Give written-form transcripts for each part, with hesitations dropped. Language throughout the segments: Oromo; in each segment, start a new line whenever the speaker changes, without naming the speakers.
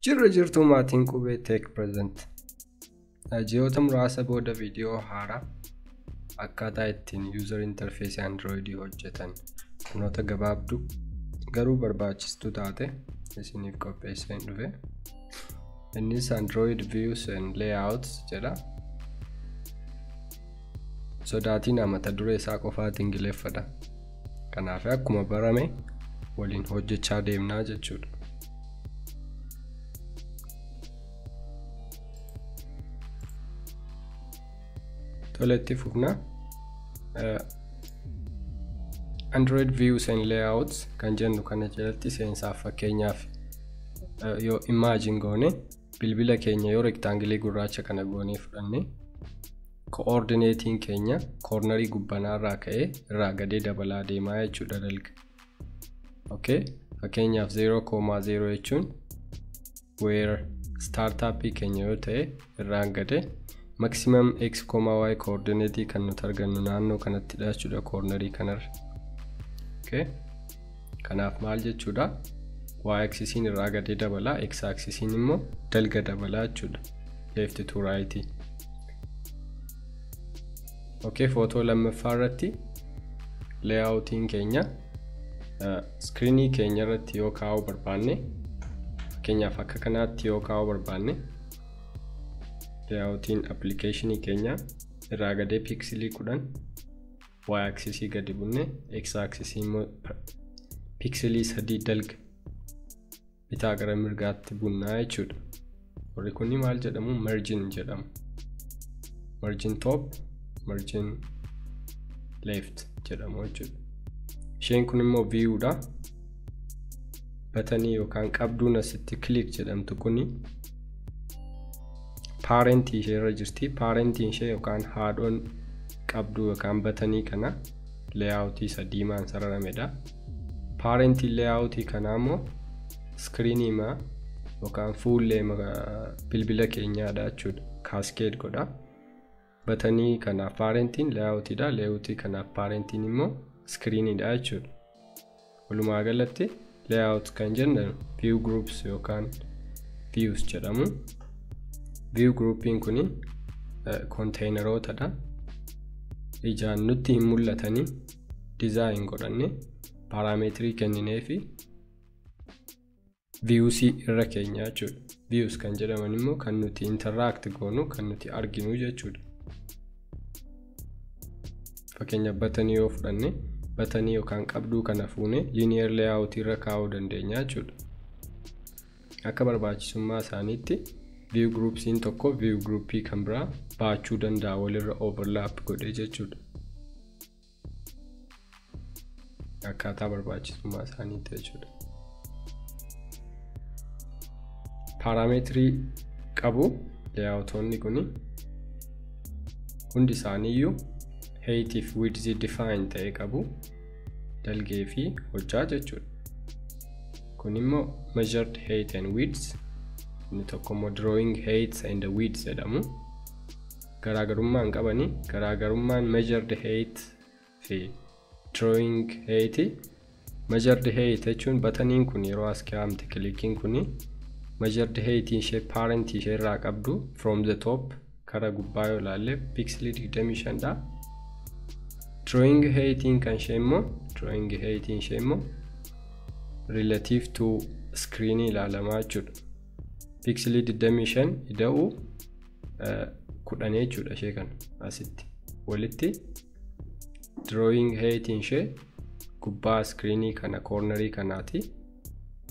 Jirra jirtuu maatiin qubee Tech Present. Ji'oota muraasa booda viidiyoo haaraa akkaataa ittiin user interface Android hojjetan barnoota gabaabduu garuu barbaachistuu taate isiniif qopheesseen dhufe. Innis Android Views and Layouts jedha. Sodaatiin mata duree isaa qofaatti Ingiliffadha. Kanaaf akkuma barame waliin hojjechaa deemnaa jechuudha. Toletti fufna. Android Views and Layouts kan jennu kana jalatti seensaaf fakkeenyaaf yoo imagine goone bilbila keenya yoo rectangle gurraacha kana goonee fudhanne coordinating keenya cornerii gubbanaarraa ka'ee irraa gadee dabalaa deemaa jechuudha dalga. Okay, fakkeenyaaf 0,0 jechuun where startup keenya yoo ta'e irraan gadee maximum x, y coordinate kan nuti argannu naannoo kanatti dha jechuudha cornerii kanarra. Okay, kanaaf maal jechuudha y axisiin irraa gadee dabalaa x axisiin immoo dalga dabalaa jechuudha left to right. Okay, footoo lammaffaa irratti layoutiin keenya screenii keenya irratti yoo kaa'uu barbaanne fakkeenyaaf akka kanaatti yoo kaa'uu barbaanne layoutiin applicationii keenya irraa gadee pixelii 10 y axisii gadi bunne x axisii immoo pixelii 3 dalga bitaa gara mirgaatti bunnaa jechuudha. Warri kunni maal jedhamu? Margin jedhamu. Margin top, margin left jedhamu jechuudha. Isheen kun immoo view dha. Batanii yookaan qabduun asitti click jedhamtu kuni parent ishee irra jirti. Parent ishee yookaan haadhoon qabduu yookaan batanii kana layout isa diimaan sararamedha. Parent layout kana immoo screenii ma yookaan fuullee bilbila keenyaadha jechuudha. Cascade godha. Batanii kanaaf parentiin layout dha. Layout kanaaf parentiin immoo screenidha jechuudha. Walumaa galatti layout kan jennu view groups yookaan views jedhamu. View groupiin kuni containerootadha. Ijaan nutti hin mul'atanii design godhanne parameetirii kenninee fi views irra keenya jechuudha. Views kan jedhaman immoo kan nuti interact goonu kan nuti arginu jechuudha. Fakkeenyaaf batanii yoo fudhanne batanii yookaan qabduu kana fuune linear layout irra kaa'uu dandeenya jechuudha. Akka barbaachisummaa isaaniitti view groupsiin tokko view groupii kan biraa baachuu danda'a walirra overlap godhee jechuudha. Akkaataa barbaachisummaa isaaniitti jechuudha. Parameetirii qabu layoutoonni kuni hundi isaaniiyyuu height fi width define ta'e qabu dalgee fi hojjaa jechuudha. Kun immoo measured height and width, inni tokko immoo drawing height and width jedhamu. Garaagarummaan qabani garaagarummaan measured height fi drawing height. Measured height jechuun bataniin kun yeroo as kaa'amte clickiin kuni measured height ishee parent ishee irraa qabdu from the top kara gubbaa yoo ilaalle pixelii 25 dha. Drawing height kan ishee immoo drawing height ishee immoo relative to screen ilaalamaa jechuudha. Pixelii 25 ida'uu 10 jechuudha ishee kana asitti walitti drawing height ishee gubbaa screenii kana cornerii kanaati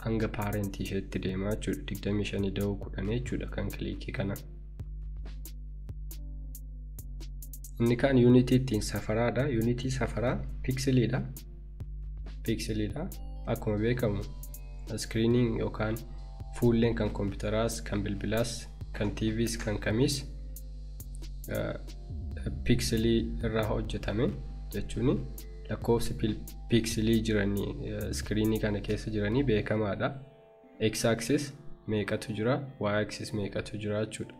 hanga parent isheetti deemaa jechuudha. 25 ida'uu 10 jechuudha kan clickii kana. Inni kaan unity ittiin safaraadha. Unity safaraa pixeliidha. Pixeliidha. Akkuma beekamu screeniin yookaan fuulleen kan kompiitaraas kan bilbilaas kan TVs kan kamiis pixelii irraa hojjetame jechuun lakkoofsi pixelii jiranii screenii kana keessa jiranii beekamaadha. X axis meeqatu jira, Y axis meeqatu jira jechuudha.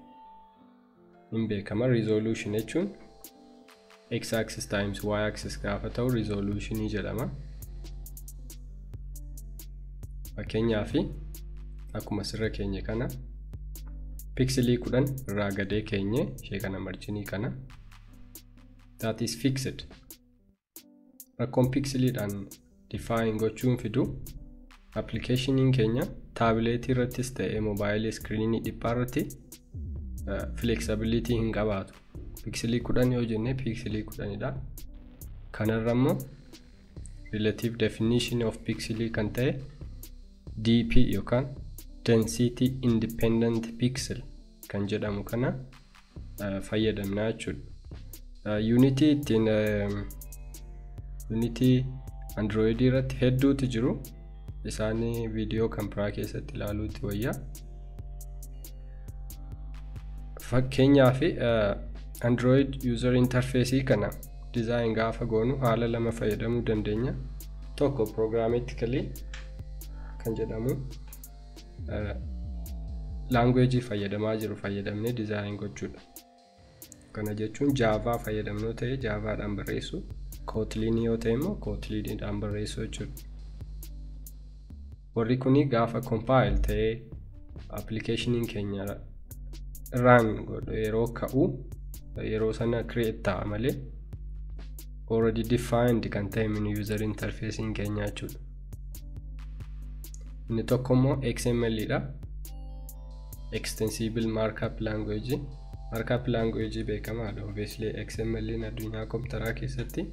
Hin beekama. Resolution jechuun x axis times y axis gaafa ta'u resolutionii jedhama. Fakkeenyaaf Akkuma sirra keenya kana pixelii 10 irraa gadee keenye ishee kana marginii kana that is fixed. Rakkoon pixeliidhaan define gochuun fidu applicationiin keenya taabileetii irrattis ta'ee moobaayilii iskiriinii dhiphaa irratti flexibility hin qabaatu. Pixelii 10 yoo jenne pixelii 10dha. Kanarra immoo relative definition of pixelii kan ta'e DP yookaan density independent pixel kan jedhamu kana fayyadamna jechuudha. Unity ittiin Unity Android irratti hedduutu jiru. Isaan viidiyoo kan biraa keessatti ilaaluutti wayya. Fakkeenyaaf Android user interface kana design gaafa goonu haala lama fayyadamuu dandeenya. Tokko programmatically kan jedhamu language fayyadamaa jiru fayyadamnee design gochuudha. Kana jechuun Java fayyadamnoo ta'e Javaadhaan barreessu, Kotlin yoo ta'e immoo Kotliniidhaan barreessu jechuudha. Warri kuni gaafa compile ta'ee applicationiin keenya run godhu yeroo ka'u yeroo sana create ta'a malee already defined kan ta'e mini user interfacein keenya jechuudha. Inni tokko immoo XML dha. Extensible Markup Language. Markup Language beekamaadha. Obviously XML addunyaa kompiitaraa keessatti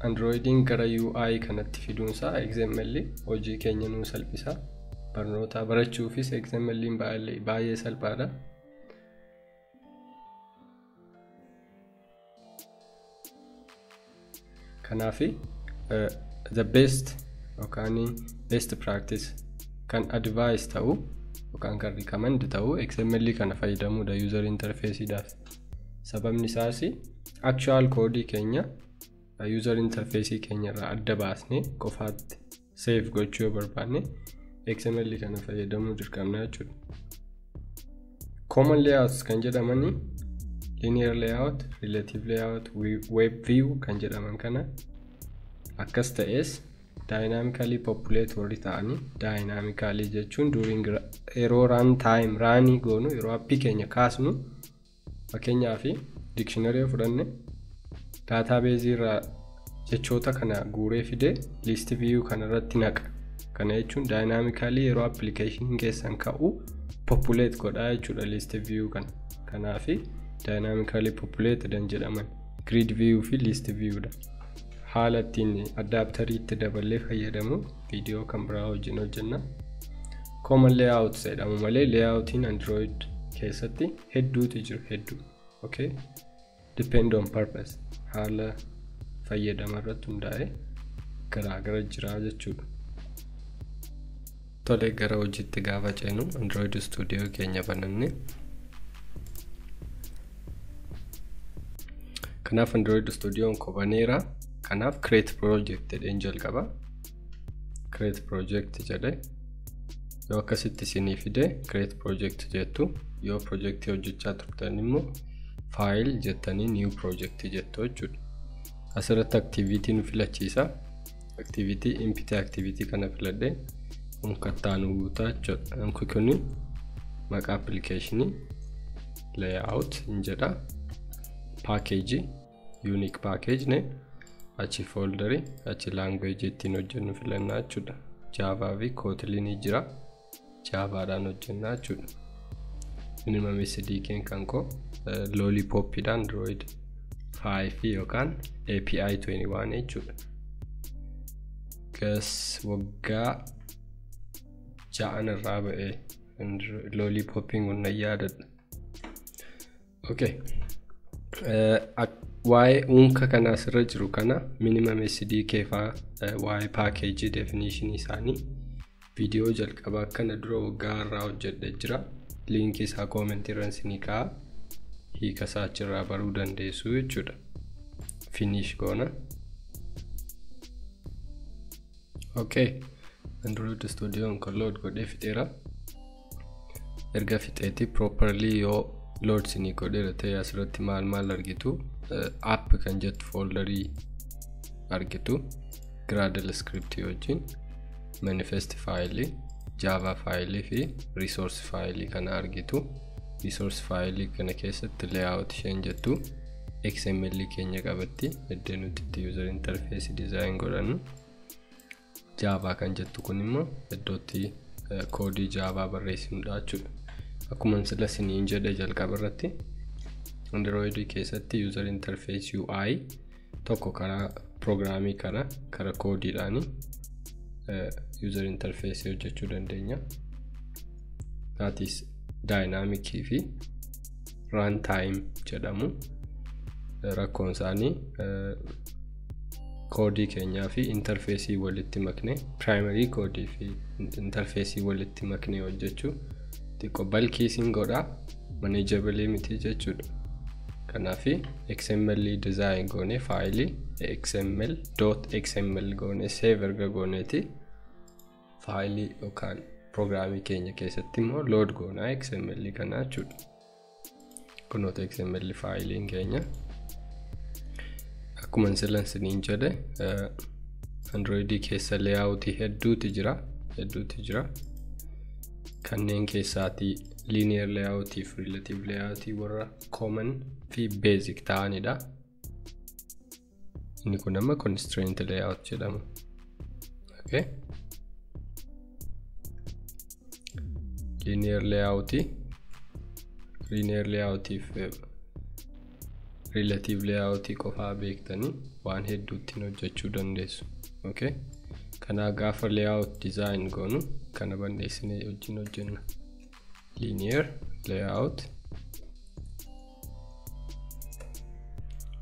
Androidiin gara UI kanatti fiduunsaa XML hojii keenya nuu salphisa. Barnoota barachuufis XML baay'ee salphaadha. Kanaaf the best yookaan best practice kan advice ta'u yookaan kan recommend ta'u XML kana fayyadamuudha user interfaceidhaaf. Sababni isaas actual code keenya user interface keenya irraa adda baasnee qofaatti save gochuu yoo barbaanne XML kana fayyadamuu dirqamna jechuudha. Common layouts kan jedhamani linear layout, relative layout, web view kan jedhaman kana akkas ta'es dynamically populate warri ta'anii dynamically jechuun during yeroo run time runii goonu yeroo appii keenya kaasnu fakkeenyaaf dictionary yoo fudhanne database irraa jechoota kana guuree fidee list view kana irratti naqa. Kana jechuun dynamically yeroo application keessan ka'u populate godhaa jechuudha list view kana. Kanaaf dynamically populated kan jedhaman grid view fi list view dha. Haala ittiin adapterii itti daballee fayyadamu viidiyoo kan biraa wajjin hojjenna. Common layouts jedhamu malee layoutiin Android keessatti hedduutu jiru hedduu. Okay? Depend on purpose. Haala fayyadama irratti hundaa'e garaagara jira jechuudha. Tole gara hojiitti gaafa ceenu Android Studio keenya bananne. Kanaaf Android Studioon koo baneera. Kanaaf create project jedheen jalqaba. Create project jedhe yoo akkasitti isinii fide create project jettu, yoo projectii hojjechaa turtan immoo file jettanii new project jettu jechuudha. Asirratti activity nu filachiisa. Activity empty activity kana filadhe unkattaa nu guutaa jechuudha. Unki kun maqaa applicationii layout hin jedha. Package unique package ne achi folderii achi language ittiin hojjennu filannaa jechuudha. Java fi Kotlin jira. Javaadhaan hojjennaa jechuudha. Minimum SDK kan koo Lollipopidhaan Android 5 yookaan API 21 jechuudha. Gas waggaa 6 irraa ba'e Lollipopiin kun nan yaadadha. Okay. Waa'ee unka kana asirra jiru kana minimum SDK faa waa'ee package definition isaanii viidiyoo jalqabaa kana dura waggaa irraa hojjedhe jira. Liinkii isaa koomentii irra isinii kaa'a. Hiika isaa achirraa baruu dandeessu jechuudha. Finish goona. Okay. Android Studioon kan load godhee fixeera. Erga fixeetii properly yoo load isinii godheera ta'e asirratti maal maal argitu? App kan jettu folderii argitu Gradle script wajjin. Manifest faayilii, Java faayilii fi resource faayilii kana argitu. Resource faayilii kana keessatti layout isheen jettu XML keenya qabatti iddoo nuti itti user interface design godhannu. Java kan jettu kun immoo iddootti koodii Java barreessinudha jechuudha. Akkuma sila isiniin jedhe jalqaba irratti Android keessatti user interface UI tokko karaa programmii kana karaa koodiidhaan user interface hojjechuu dandeenya. That is dynamic fi runtime jedhamu. Rakkoon isaanii koodii keenyaa fi interface walitti makne, primary koodii fi interface walitti makne hojjechuu xiqqoo balkiisiin godha, manageable miti jechuudha. Kanaaf XML design goone faayilii xml.xml goone save erga gooneeti faayilii yookaan programmii keenya keessatti immoo load goonaa XML kana jechuudha. Kunoota XML faayiliin keenya akkuma sila isiniin jedhe Android keessa layout hedduutu jira. Kanneen keessaatii linear layout fi relative layout warra common fi basic ta'anidha. Inni kun amma constraint layout jedhama. Okay. Linear layout fi relative layout qofaa beektanii waan hedduutti hojjechuu dandeessu. Okay. Kana gaafa layout design goonu kana balleessinee wajjin hojjenna. Linear layout.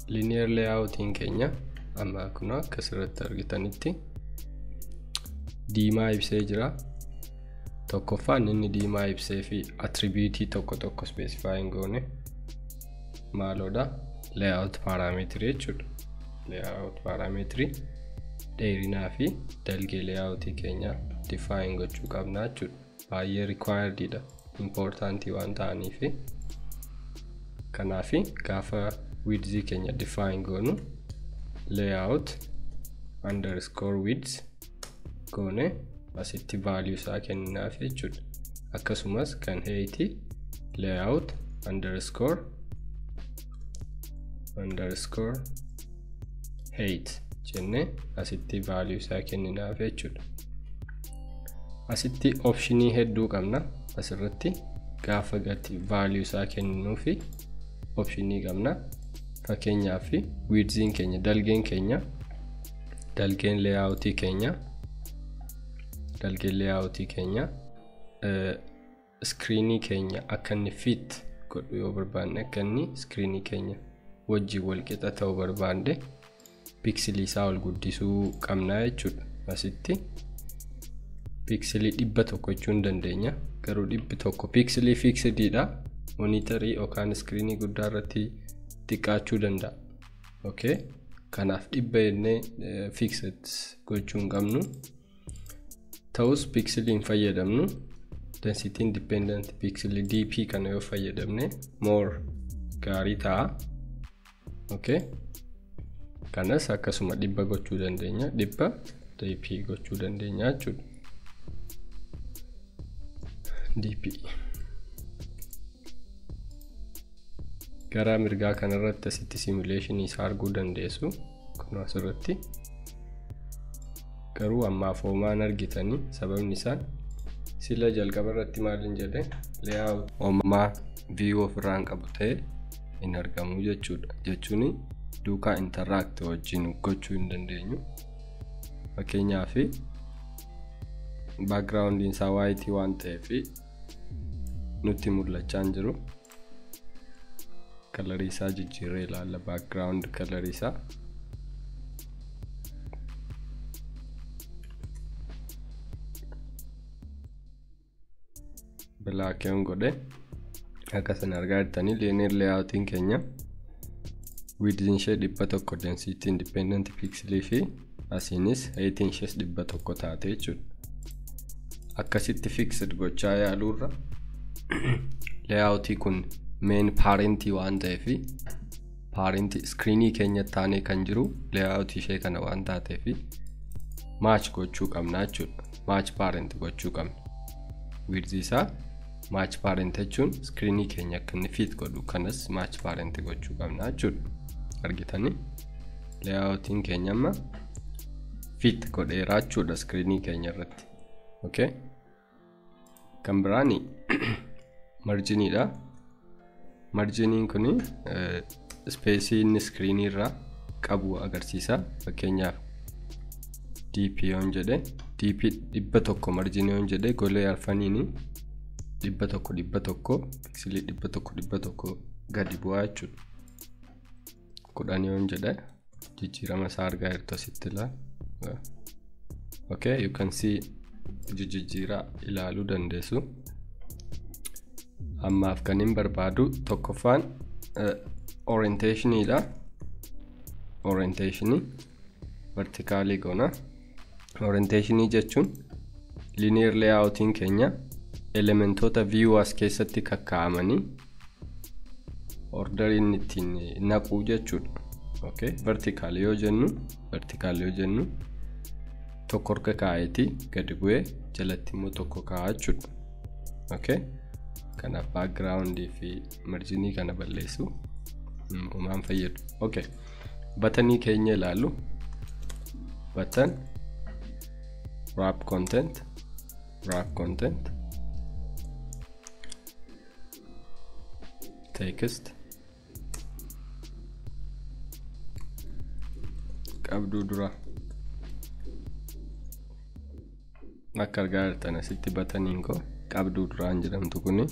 Linear layoutiin keenya amma kun akkasirratti argitanitti diimaa ibsee jira. Tokkoffaan inni diimaa ibsee fi attribuutii tokko tokko specifying goone maaloodha? Layout parameter jechuudha. Layout parameter dheerinaa fi dalgee layoutii keenya define gochuu qabna jechuudha. Baay'ee required dha, important waan ta'aniif. Kanaaf gaafa width keenya define goonu layout underscore width goone asitti value isaa kenninaaf jechuudha. Akkasumas kan height layout underscore underscore height jennee asitti value isaa kenninaaf jechuudha. Asitti optionii hedduu qabna. Asirratti gaafa gati value isaa kenninuufi optionii qabna. Fakkeenyaaf widthiin keenya dalgeen keenya dalgeen layoutii keenya screenii keenya akka inni fit godhu yoo barbaanne, akka inni screenii keenya wajjin wal qixa ta'uu barbaanne pixelii isaa ol guddisuu qabna jechuudha. Asitti pixelii 100 jechuu hin dandeenya, garuu 100 pixelii fixedidha. Monitorii yookaan screenii guddaa irratti xiqqaachuu danda'a. Okay, kanaaf 100 jennee fixed gochuu hin qabnu. Ta'us pixelii hin fayyadamnu. Density independent pixel DP kana yoo fayyadamne more gaarii ta'a. Okay, kanas akkasuma 100 gochuu dandeenya, 100 DP gochuu dandeenya jechuudha. DP gara mirgaa kanarratti asitti simulation isaa arguu dandeessu. Kun asirratti garuu ammaaf homaan argitanii, sababni isaan sila jalqaba irratti maaliin jedhe layout homaa view ofirraa hin qabu ta'e hin argamu jechuudha. Jechuun duukaa interact wajjin gochuu hin dandeenyu. Fakkeenyaaf background isaa white waan ta'eef nutti mul'achaa hin jiru. Kalarii isaa jijjiirree ilaalla, background kalarii isaa. Black yoon godhe akkasuma argaa jirtanii linear layoutiin keenya widthiin ishee 100 density independent pixelii fi asiinis heightiin ishees 100 taate jechuudha. Akkasitti fixed gochaa yaaluurra layoutii kun main parentii waan ta'eef parentii screenii keenya taanee kan jiru layout ishee kana waan taateef Match gochuu qabna jechuudha. Match parent gochuu qabna. Width isaa match parent jechuun screenii keenya akka inni fit godhu kanas match parent gochuu qabna jechuudha. Argitanii layoutiin keenya amma fit godheera jechuudha screenii keenya irratti. Okay. Kan biraani marginiidha. Marginiin kuni space inni screenii irraa qabu agarsiisa. Fakkeenyaaf DP yoon jedhe DP 100 marginii yoon jedhe golee arfaniini 100 100 pixelii 100 100 gadi bu'aa jechuudha. 10 yoon jedhe jijjiirama isaa argaa jirtu asitti ilaala. Okay, you can see jijjiiraa ilaaluu dandeessu. Ammaaf kan hin barbaadu tokkoffaan orientationiidha. Orientationii vertikaalii goona. Orientationii jechuun linear layoutiin keenya elementoota view as keessatti kakkaa'amanii orderiin ittiin naquu jechuudha. Okay, vertical yoo jennu tokko harka kaa'eeti gadi bu'ee jalatti immoo tokko kaa'a jechuudha. Okay, kanaaf background fi marginii kana balleessu uumaan fayyadu. Okay, batanii keenya ilaallu. Button wrap content, wrap content text qabduu dura akka argaa jirtan asitti bataniin koo qabduu duraan jedhamtu kuni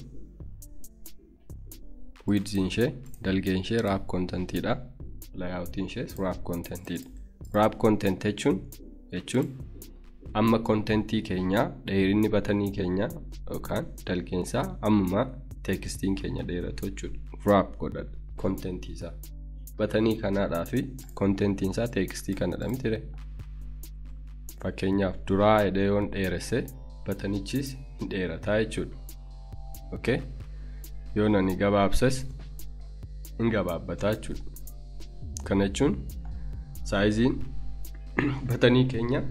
width ishee dalgeen ishee wrap contentidha. Layoutiin ishee wrap contentidha. Wrap content jechuun amma contentii keenya dheerinni batanii keenya yookaan dalgeen isaa ammuma textiin keenya dheeratu jechuudha. Wrap godha contentii isaa. Batanii kanaadhaa fi contentiin isaa textii kanadha miti. Fakkeenyaaf duraa hidhee yoon dheeresse batanichis hin dheerataa jechuudha. Okay, yoo nani gabaabses hin gabaabbataa jechuudha. Kana jechuun saayiziin batanii keenya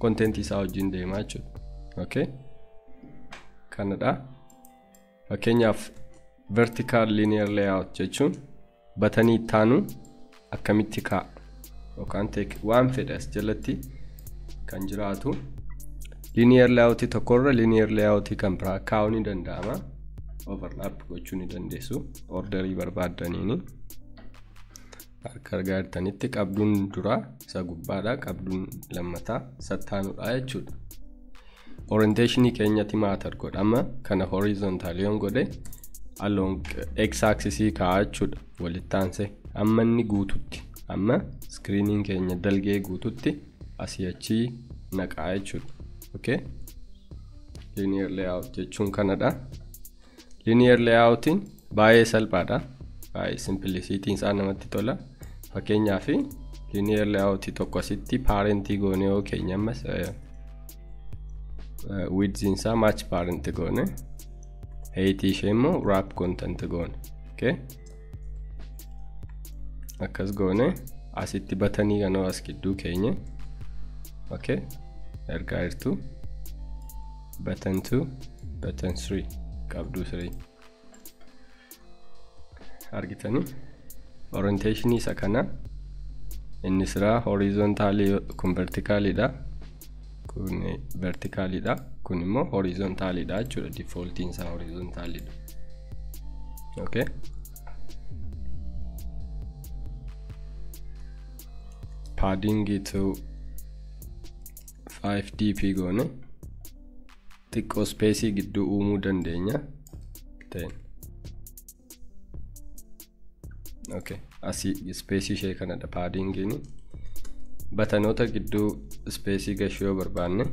contentii isaa wajjin deemaa jechuudha. Okay, kanadha. Fakkeenyaaf vertical linear layout jechuun batanii ittaanu akkamitti kaa'a yookaan waan fedhe as jalatti kan jiraatu linear layout tokkorra linear layout kan biraa kaa'uu ni danda'ama. Overlap gochuu ni dandeessu orderii barbaaddaniini. Akka argaa jirtanitti qabduun duraa isa gubbaadha, qabduun lammataa sattaanudha jechuudha. Orientationii keenyatti maatar godhama. Kana horizontal yoon godhe along x axis kaa'a jechuudha. Walitti aansee amma inni guututti, amma screeniin keenya dalgee guututti asii achi naqaa jechuudha. Okay, linear layout jechuun kanadha. Linear layoutiin baay'ee salphaadha. Baay'ee simplicityin isaa namatti tola. Fakkeenyaaf linear layout tokko asitti parentii goone yoo keenya ammas width isaa match parent goone, height ishee immoo wrap content goone. Okay, akkas goone asitti batanii kanoo as gidduu keenya. Okay, ergaa jirtu button 2 button 3 qabduu 3 argitanii. Orientation isa kana inni siraa horizontaalii kun vertikaalidha, kun vertikaalidha, kun immoo horizontaalidha jechuudha. Defaultiin isaa horizontaalidha. Okay, padding to 5 dp goone xiqqoo space gidduu uumuu dandeenya. 10. Okay, asii space ishee kanadha paddingiin. Batanoota gidduu space gashuu yoo barbaanne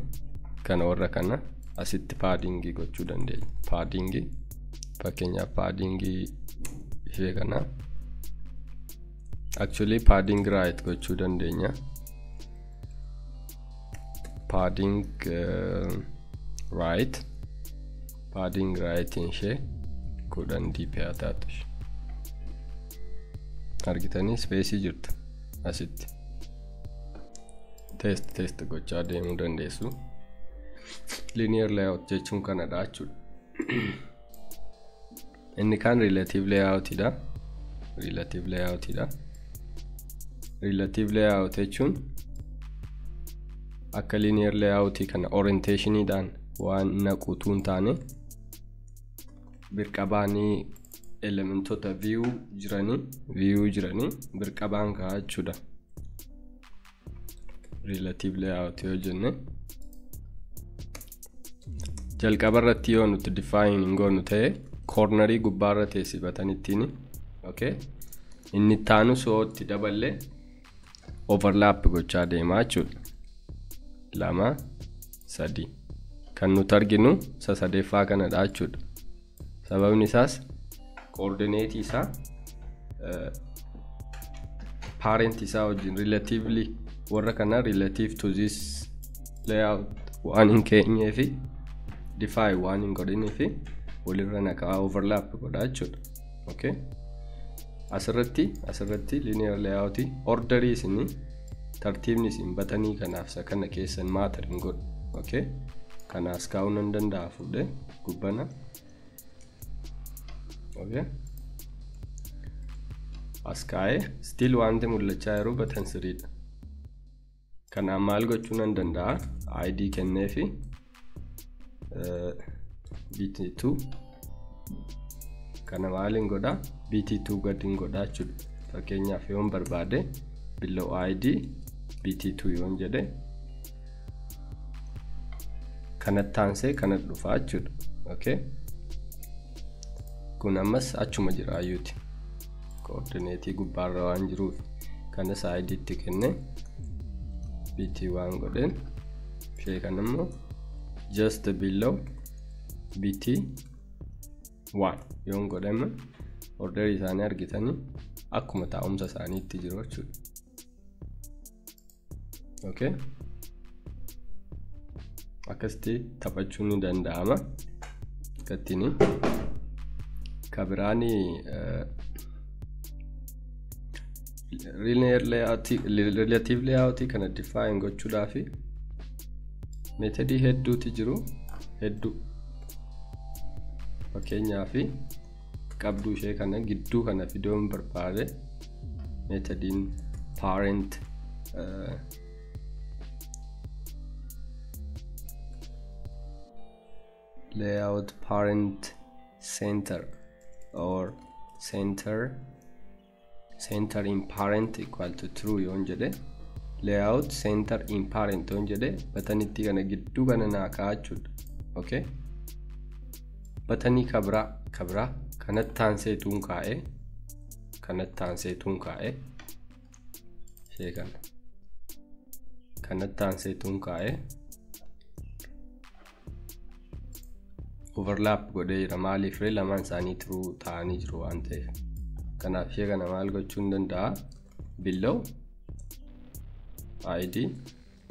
kana warra kana asitti paddingii gochuu dandeenya. Paddingii fakkeenyaaf paddingii ishee kana actually padding right gochuu dandeenya. Padding right, padding right ishee 10 dp haa taatu. Argitanii space jirtu asitti. Test gochaa deemuu dandeessu. Linear layout jechuun kanadha jechuudha. Inni kaan relative layout dha. Relative layout dha. Relative layout jechuun akka linear layout kana orientationiidhaan waan naquutuu hin taane birqabaanii elementoota view jiranii birqabaan kaa'aa jechuudha. Relative layout yoo jenne jalqaba irratti yoo nuti define hin goonu ta'e cornerii gubbaarra teessifatan ittiin, okay, inni taanu soo itti daballee overlap gochaa deemaa jechuudha. 2 3 kan nuti arginu isa sadeeffaa kanadha jechuudha. Sababni isaas coordinate isaa parent isaa wajjin relatively warra kana relative to this layout waan hin keenyee fi define waan hin godhinii fi walirra naqaa overlap godha jechuudha. Okay, asirratti linear layout orderii isinii tartiibni isin batanii kanaaf isa kana keessan maatar hin godhu. Okay, kanaas kaa'uu nan danda'a fuudhee gubbana. Okay, as kaa'ee still wanti mul'achaa jiru button 3dha. Kanaaf maal gochuu nan danda'a? ID kenneefi BT2 kana maaliin godha? BT2 gadiin godha jechuudha. Fakkeenyaaf yoon barbaade below ID BT2 yoon jedhe kanatti aansee kanatti dhufa jechuudha. Okay, kun ammas achuma jira ayyuuti. Coordinate gubbaarra waan jiruuf kanas ID itti kenne BT1 godheen ishee kan immoo just below BT1 yoon godhame orderii isaanii argitanii akkuma taa'umsa isaaniitti jiru jechuudha. Okay, akkasitti taphachuun ni danda'ama. Akkattiin kabiraani linear layout relative layout kana define gochuudhaaf methodii hedduutu jiru. Hedduu fakkeenyaaf qabduu ishee kana gidduu kana fiduun barbaade methodiin parent layout parent center or center in parent equal to true yoon jedhe layout center in parent yoon jedhe batanitti kana gidduu kana naa kaa'aa jechuudha. Okay, batanii kabraa kanatti aanseetuun kaa'e ishee kana kanatti aanseetuun kaa'e overlap godhee jira. Maaliif ree lamaan isaanii true ta'anii jiru waan ta'eef. Kanaaf ishee kana maal gochuu hin danda'a? Below ID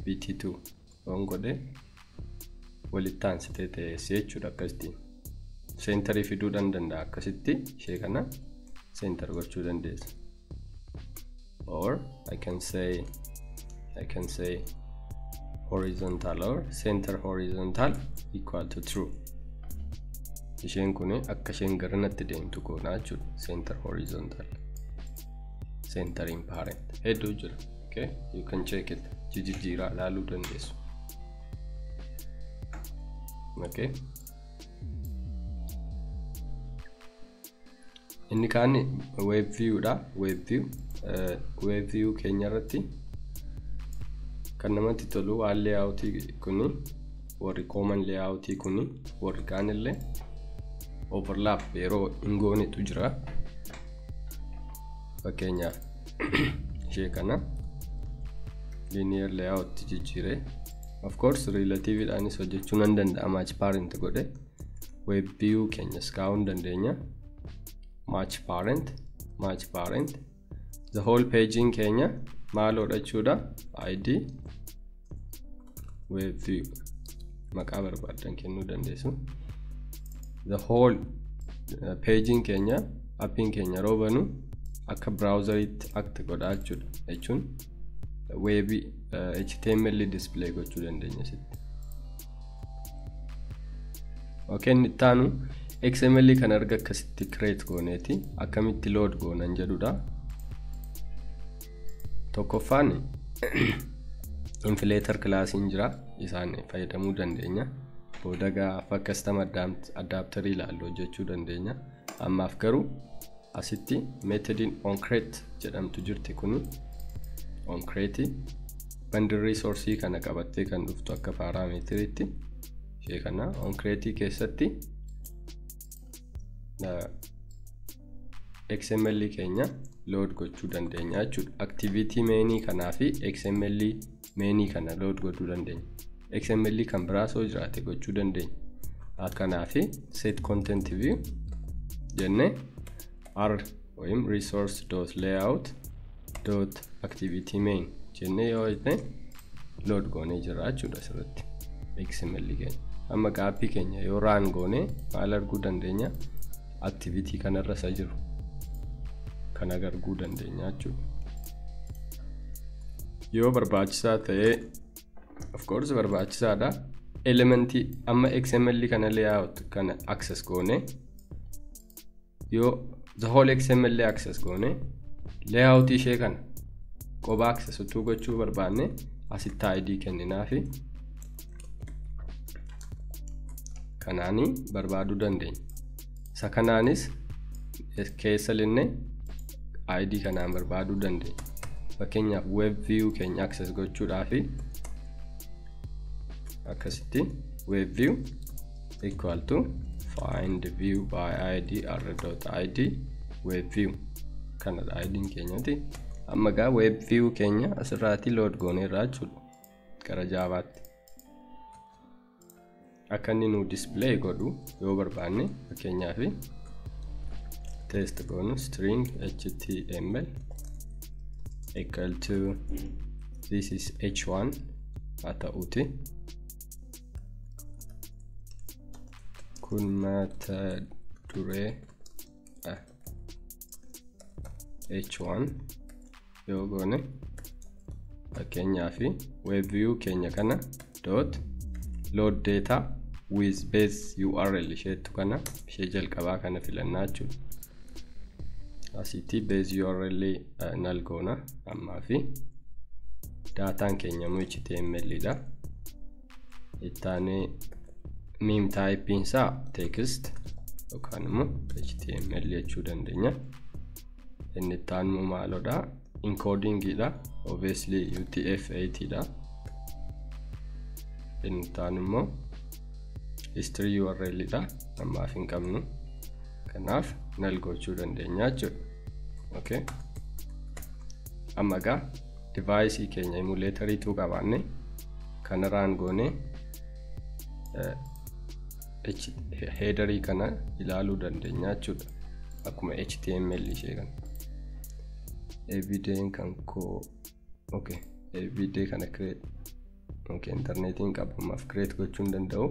BT2 yoon godhe walitti aansitee teessee jechuudha. Akkasitti centerii fiduu danda'a. Akkasitti ishee kana center gochuu dandeessa. Or I can say horizontal or center horizontal equal to true. Isheen kun akka isheen garanatti deemtu goonaa jechuudha. Center horizontal, center in parent hedduu jira. Okay, you can check it. Jijjiiraa ilaaluu dandeessu. Okay, inni kaan web view dha. Web view keenya irratti kan namatti tolu waan layout kuni warri common layout kuni warri kaan illee overlap yeroo hin goonetu jira. Fakkeenyaaf ishee kana linear layout jijjiire of course relative dhaanis hojjechuu nan danda'a. Match parent godhe web view keenyas kaa'uu hin dandeenya. Match parent the whole paging keenya maal godhachuudha? ID web view maqaa barbaadan kennuu dandeessu. The whole paging keenya appiin keenya yeroo banu akka browseriitti act godhaa jechuudha. Jechuun webii HTML display gochuu dandeenya sitti. Okay, inni itti aanu XML kan erga akkasitti create gooneeti akkamitti load goonan jedhudha. Tokkoffaan inflater classiin jira, isaan fayyadamuu dandeenya. Booda gaafa custom adapter ilaallu hojjechuu dandeenya. Ammaaf garuu asitti methodiin onCreate jedhamtu jirti. Kuni onCreate bundle resource kana qabattee kan dhuftu akka parameteriitti ishee kana onCreate keessatti XML keenya load gochuu dandeenya jechuudha. Activity mainii kanaa fi XML mainii kana load gochuu dandeenya. XML kan biraa soo jiraate gochuu dandeenya. Akkanaa fi set content view jenne r ወይም resource dot layout dot activity main jenne yoo jenne load goonee jira jechuudha asirratti XML keenya. Amma gaaffii keenya yoo run goone maal arguu dandeenya? Activity kanarra isa jiru kan arguu dandeenya jechuudha. Yoo barbaachisaa ta'e, of course barbaachisaadha. Elementii amma XML kana layout kana access goone, yoo the whole XML access goone, layout ishee kana qoba access utuu gochuu barbaanne asitti ID kenninaafi kanaani barbaaduu dandeenya. Isa kanaanis keessa linne ID kanaan barbaaduu dandeenya. Fakkeenyaaf web view keenya access gochuudhaafi akkasitti web view equal to find view by id r dot id web view kanadha id keenyati. Amma gaa web view keenya asirraati load gooneerra jechuudha gara Javaatti. Akka inni nu display godhu yoo barbaanne, fakkeenyaaf test goonu, string html equal to this is h1 haa ta'uuti. Kun mata duree h1 yoo goone, fakkeenyaaf web view keenya kana dot load data with base url isheettu kana ishee jalqabaa kana filannaa jechuudha. Asitti base url null goona ammaa fi daataan keenya immoo HTML dha. Ittaanee mime type isaa text yookaan immoo HTML jechuu dandeenya. Inni itti aanu immoo maalodha? Encoding dha. Obviously UTF-8 dha. Inni itti aanu immoo history URL dha. Ammaaf hin qabnu. Kanaaf null gochuu dandeenya jechuudha. Okay. Amma gaa device keenya emulatorii tuu qabaanne kana run goone headerii kana ilaaluu dandeenya jechuudha. Akkuma HTML ishee kana. Everyday kan koo, okay, everyday kana create, okay, internetiin qabu ammaaf create gochuu hin danda'u.